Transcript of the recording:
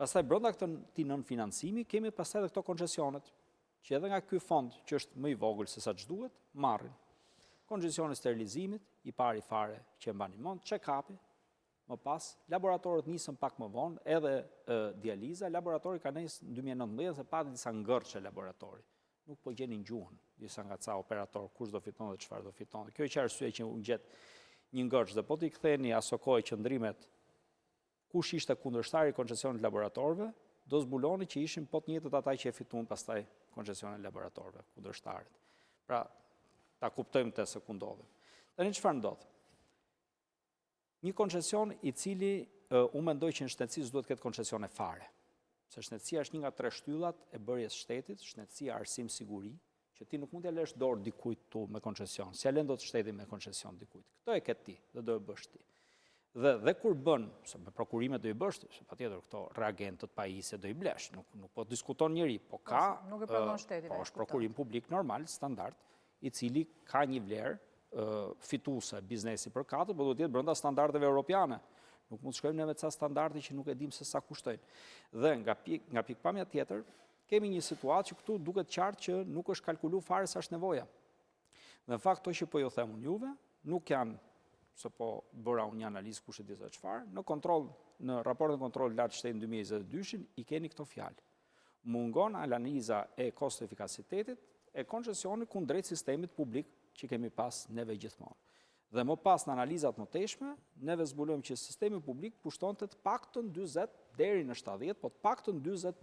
Pastaj brenda këtij nënfinancimi kemi pastaj edhe këto koncesionet, që edhe nga ky fond që është më i vogël se sa ç'duhet, marrin. Koncesioni i sterilizimit, i pari fare që e mbani mend, check-upi, më pas, laboratorët nisën pak më vonë, edhe dializa, laboratori ka nisë në 2019 se pati disa ngërçe laboratori. Nuk po gjenin gjuhën, disa nga ca operatorë, kush do fiton dhe çfarë do fiton. Kjo që arsye që u gjet një ngërç dhe po t'i ktheni asokohe qëndrimet kush ishte kundërshtari i koncesionit të laboratorëve, do zbuloni që ishin po të njëjtët ata që e fituan pastaj koncesionin e laboratorëve, kundërshtarët. Pra, ta kuptojmë të se ku ndodhim. Tani çfarë ndodh? Një koncesion i cili unë mendoj që në shëndetësi s'duhet të ketë koncesione fare. Se shëndetësia është një nga tre shtyllat e bërjes shtetit, shëndetësia, arsim, siguri, që ti nuk mund t'ia lësh dorë dikujt tu me koncesion, s'ia lën dot shteti me koncesion dikujt. Këtë e ke ti dhe do e bësh ti. Dhe dhe kur bën, se me prokurime do i bësh ti, se patjetër këto reagentët, pajisje do i blesh, nuk nuk po diskuton njeri, po ka nuk e prodhon shteti. Po është prokurim publik normal, standard, i cili ka një vlerë fituese biznesi përkatës, po duhet të jetë brenda standardeve europiane. Nuk mund të shkojmë ne me ca standarde që nuk e dim se sa kushtojnë. Dhe nga pik, nga pikëpamja tjetër, kemi një situatë që këtu duket qartë që nuk është kalkulu fare sa është nevoja. Dhe në fakt këto që po ju them unë juve, nuk janë se po bëra unë një analizë kush e di se çfarë, në kontroll në raportin e kontrollit të lartë të shtetit në 2022-shin i keni këto fjalë. Mungon analiza e kosto efikasitetit e koncesionit kundrejt sistemit publik që kemi pas neve gjithmonë. Dhe më pas në analizat më tejshme, neve zbulojmë që sistemi publik kushtonte të paktën 40 deri në 70, po të paktën 40%